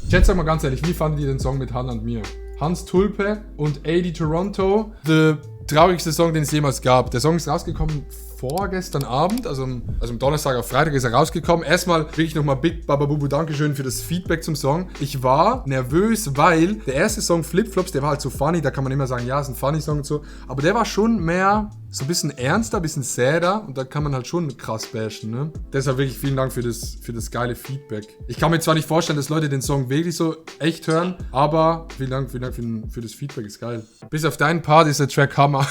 Jetzt sag mal ganz ehrlich, wie fandet ihr den Song mit Hannah und mir? Hans Tulpe und AD Toronto, der traurigste Song, den es jemals gab. Der Song ist rausgekommen vorgestern Abend, also am Donnerstag auf Freitag ist er rausgekommen. Erstmal wirklich nochmal Big Baba Bubu, Dankeschön für das Feedback zum Song. Ich war nervös, weil der erste Song Flipflops, der war halt so funny, da kann man immer sagen, ja, ist ein funny Song und so, aber der war schon mehr so ein bisschen ernster, ein bisschen sadder und da kann man halt schon krass bashen, ne? Deshalb wirklich vielen Dank für das geile Feedback. Ich kann mir zwar nicht vorstellen, dass Leute den Song wirklich so echt hören, aber vielen Dank für das Feedback, ist geil. Bis auf deinen Part ist der Track Hammer.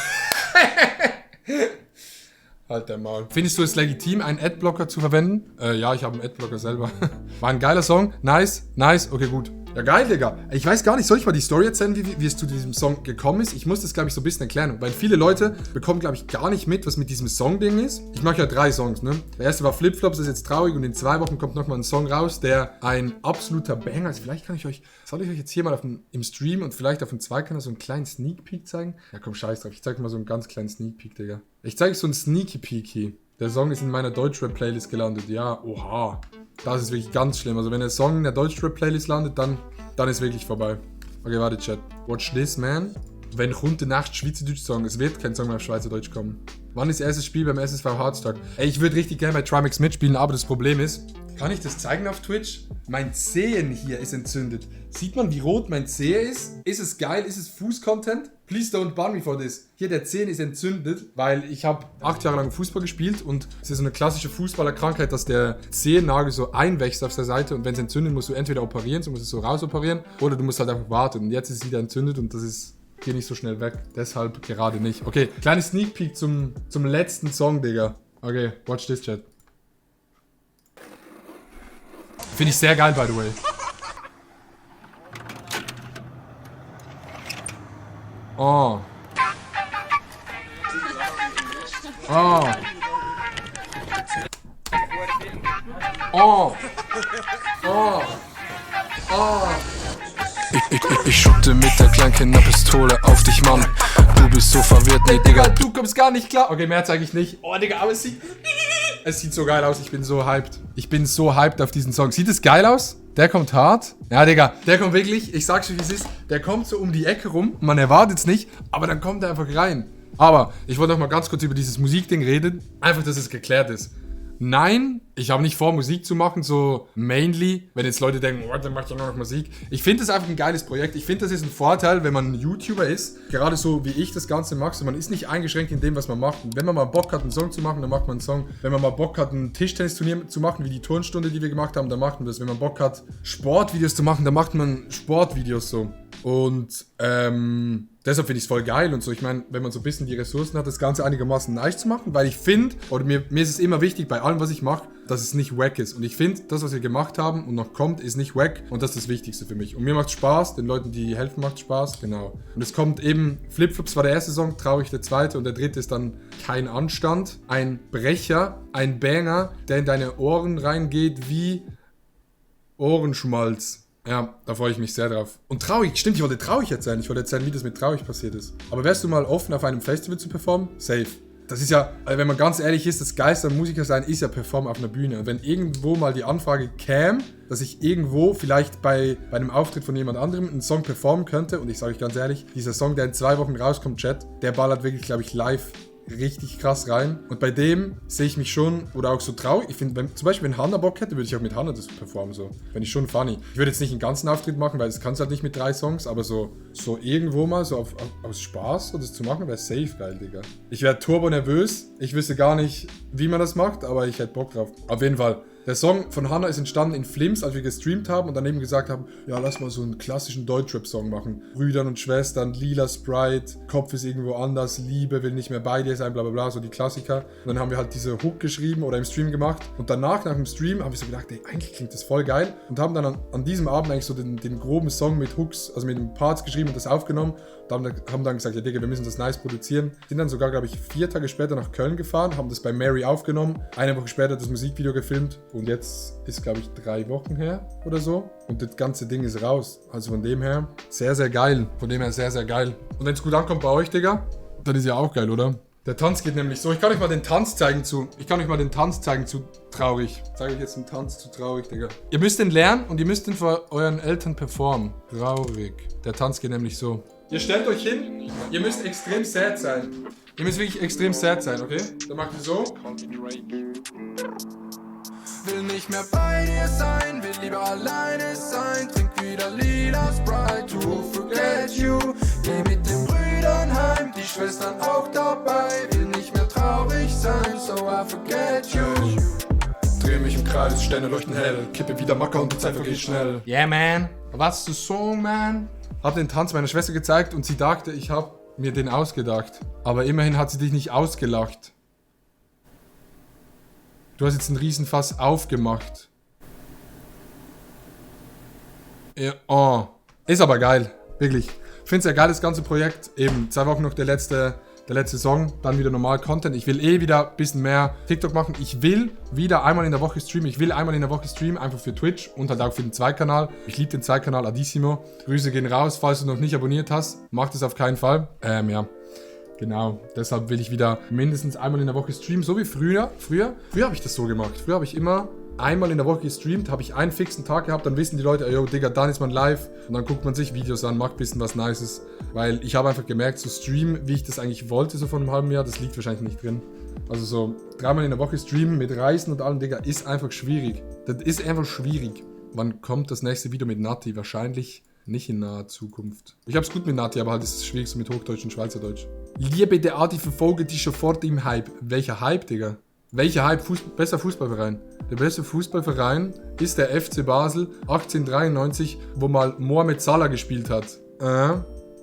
Halt der Maul. Findest du es legitim, einen Adblocker zu verwenden? Ja, ich habe einen Adblocker selber. War ein geiler Song. Nice. Okay, gut. Ja, geil, Digga. Ich weiß gar nicht, soll ich mal die Story erzählen, wie es zu diesem Song gekommen ist? Ich muss das, glaube ich, so ein bisschen erklären, weil viele Leute bekommen, glaube ich, gar nicht mit, was mit diesem Song-Ding ist. Ich mache ja 3 Songs, ne? Der erste war Flipflops, das ist jetzt traurig und in 2 Wochen kommt nochmal ein Song raus, der ein absoluter Banger ist. Vielleicht soll ich euch jetzt hier mal im Stream und vielleicht auf dem Zweikanal so einen kleinen Sneak Peek zeigen? Ja, komm, scheiß drauf. Ich zeig mal so einen ganz kleinen Sneak Peek, Digga. Ich zeige euch so einen Sneaky Peek hier. Der Song ist in meiner Deutschrap-Playlist gelandet. Ja, oha. Das ist wirklich ganz schlimm. Also wenn der Song in der Deutschrap-Playlist landet, dann ist wirklich vorbei. Okay, warte, Chat. Watch this, man. Wenn kommt der Nacht Schweizerdeutsch Song? Es wird kein Song mehr auf Schweizerdeutsch kommen. Wann ist erstes Spiel beim SSV Hardstock? Ey, ich würde richtig gerne bei Trimax mitspielen, aber das Problem ist, kann ich das zeigen auf Twitch? Mein Zehen hier ist entzündet. Sieht man, wie rot mein Zeh ist? Ist es geil? Ist es Fuß-Content? Please don't ban me for this. Hier, der Zehen ist entzündet, weil ich habe 8 Jahre lang Fußball gespielt und es ist so eine klassische Fußballerkrankheit, dass der Zehennagel so einwächst auf der Seite und wenn es entzündet, musst du entweder operieren, so musst du es so rausoperieren oder du musst halt einfach warten. Und jetzt ist es wieder entzündet und das ist hier nicht so schnell weg. Deshalb gerade nicht. Okay, kleines Sneak Peek zum letzten Song, Digga. Okay, watch this, Chat. Finde ich sehr geil, by the way. Oh. Oh. Oh. Oh. Oh. Ich schuckte mit der Kleinkinderpistole auf dich, Mann. Du bist so verwirrt, nee, Digga. Du kommst gar nicht klar. Okay, mehr zeige ich nicht. Oh, Digga, aber es sieht so geil aus. Ich bin so hyped. Ich bin so hyped auf diesen Song. Sieht es geil aus? Der kommt hart. Ja, Digga, der kommt wirklich, ich sag's euch, wie es ist, der kommt so um die Ecke rum. Man erwartet es nicht, aber dann kommt er einfach rein. Aber ich wollte noch mal ganz kurz über dieses Musikding reden. Einfach, dass es geklärt ist. Nein, ich habe nicht vor, Musik zu machen, so mainly, wenn jetzt Leute denken, oh, dann macht ja nur noch Musik. Ich finde das einfach ein geiles Projekt. Ich finde, das ist ein Vorteil, wenn man ein YouTuber ist, gerade so wie ich das Ganze mache. So, man ist nicht eingeschränkt in dem, was man macht. Und wenn man mal Bock hat, einen Song zu machen, dann macht man einen Song. Wenn man mal Bock hat, ein Tischtennisturnier zu machen, wie die Turnstunde, die wir gemacht haben, dann macht man das. Wenn man Bock hat, Sportvideos zu machen, dann macht man Sportvideos so. Und deshalb finde ich es voll geil und so. Ich meine, wenn man so ein bisschen die Ressourcen hat, das Ganze einigermaßen nice zu machen, weil ich finde, oder mir ist es immer wichtig bei allem, was ich mache, dass es nicht wack ist. Und ich finde, das, was wir gemacht haben und noch kommt, ist nicht wack und das ist das Wichtigste für mich. Und mir macht Spaß, den Leuten, die helfen, macht Spaß, genau. Und es kommt eben, Flipflops war der erste Song, Traurig der zweite und der dritte ist dann Kein Anstand. Ein Brecher, ein Banger, der in deine Ohren reingeht wie Ohrenschmalz. Ja, da freue ich mich sehr drauf. Und traurig, stimmt, ich wollte traurig erzählen. Ich wollte erzählen, wie das mit traurig passiert ist. Aber wärst du mal offen, auf einem Festival zu performen? Safe. Das ist ja, also wenn man ganz ehrlich ist, das Geilste am Musiker sein ist ja performen auf einer Bühne. Und wenn irgendwo mal die Anfrage käme, dass ich irgendwo vielleicht bei einem Auftritt von jemand anderem einen Song performen könnte, und ich sage euch ganz ehrlich, dieser Song, der in 2 Wochen rauskommt, Chat, der ballert wirklich, glaube ich, live richtig krass rein. Und bei dem sehe ich mich schon, oder auch so traurig. Ich finde, zum Beispiel, wenn Hannah Bock hätte, würde ich auch mit Hannah das performen. So. Fände ich schon funny. Ich würde jetzt nicht einen ganzen Auftritt machen, weil das kannst du halt nicht mit 3 Songs, aber so irgendwo mal, so aus Spaß, so das zu machen, wäre safe geil, Digga. Ich wäre turbo nervös. Ich wüsste gar nicht, wie man das macht, aber ich hätte Bock drauf. Auf jeden Fall. Der Song von Hannah ist entstanden in Flims, als wir gestreamt haben und daneben gesagt haben, ja, lass mal so einen klassischen Deutschrap-Song machen. Brüdern und Schwestern, Lila Sprite, Kopf ist irgendwo anders, Liebe will nicht mehr bei dir sein, bla bla bla, so die Klassiker. Und dann haben wir halt diese Hook geschrieben oder im Stream gemacht. Und danach, nach dem Stream, habe ich so gedacht, ey, eigentlich klingt das voll geil. Und haben dann an diesem Abend eigentlich so den groben Song mit Hooks, also mit den Parts geschrieben und das aufgenommen. Und haben dann gesagt, ja Digga, wir müssen das nice produzieren. Sind dann sogar, glaube ich, 4 Tage später nach Köln gefahren, haben das bei Mary aufgenommen. 1 Woche später das Musikvideo gefilmt. Und jetzt ist, glaube ich, 3 Wochen her oder so. Und das ganze Ding ist raus. Also von dem her sehr, sehr geil. Von dem her sehr, sehr geil. Und wenn es gut ankommt bei euch, Digga, dann ist ja auch geil, oder? Der Tanz geht nämlich so. Ich kann euch mal den Tanz zeigen zu traurig. Zeige ich jetzt einen Tanz zu traurig, Digga. Ihr müsst den lernen und ihr müsst den vor euren Eltern performen. Traurig. Der Tanz geht nämlich so. Ihr stellt euch hin, ihr müsst extrem sad sein. Ihr müsst wirklich extrem sad sein, okay? Dann macht ihr so. Will nicht mehr bei dir sein, will lieber alleine sein. Trink wieder lila Sprite to forget you. Geh mit den Brüdern heim, die Schwestern auch dabei. Will nicht mehr traurig sein, so I forget you. Dreh mich im Kreis, Sterne leuchten hell. Kippe wieder Macker und die Zeit vergeht schnell. Yeah, man. Was the song, man? Hab den Tanz meiner Schwester gezeigt und sie dachte, ich hab mir den ausgedacht. Aber immerhin hat sie dich nicht ausgelacht. Du hast jetzt einen Riesenfass aufgemacht. Ja, oh. Ist aber geil. Wirklich. Ich finde es ja geil, das ganze Projekt. Eben, 2 Wochen noch der letzte Song. Dann wieder normal Content. Ich will wieder ein bisschen mehr TikTok machen. Ich will wieder einmal in der Woche streamen. Einfach für Twitch und halt auch für den Zweikanal. Ich liebe den Zweikanal Adissimo. Grüße gehen raus. Falls du noch nicht abonniert hast, mach das auf keinen Fall. Ja. Genau, deshalb will ich wieder mindestens einmal in der Woche streamen, so wie früher. Früher habe ich das so gemacht. Früher habe ich immer einmal in der Woche gestreamt, habe ich einen fixen Tag gehabt, dann wissen die Leute, yo, Digga, dann ist man live. Und dann guckt man sich Videos an, macht ein bisschen was Nices. Weil ich habe einfach gemerkt, so streamen, wie ich das eigentlich wollte, so vor einem halben Jahr, das liegt wahrscheinlich nicht drin. Also so 3-mal in der Woche streamen mit Reisen und allem, Digga, ist einfach schwierig. Das ist einfach schwierig. Wann kommt das nächste Video mit Nati? Wahrscheinlich nicht in naher Zukunft. Ich hab's gut mit Nati, aber halt ist es schwierig so mit Hochdeutsch und Schweizerdeutsch. Liebe der Adi, verfolge dich sofort im Hype. Welcher Hype, Digga? Welcher Hype? Besser Fußballverein. Der beste Fußballverein ist der FC Basel 1893, wo mal Mohamed Salah gespielt hat.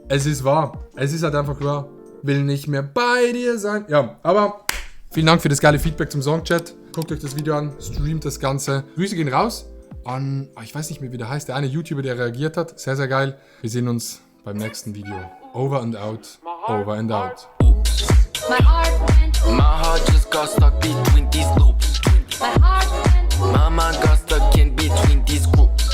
Es ist wahr. Es ist halt einfach wahr. Will nicht mehr bei dir sein. Ja, aber vielen Dank für das geile Feedback zum Songchat. Guckt euch das Video an, streamt das Ganze. Grüße gehen raus an, ich weiß nicht mehr, wie der heißt, der eine YouTuber, der reagiert hat. Sehr, sehr geil. Wir sehen uns beim nächsten Video. Over and out. Over and out. My heart just got stuck between these two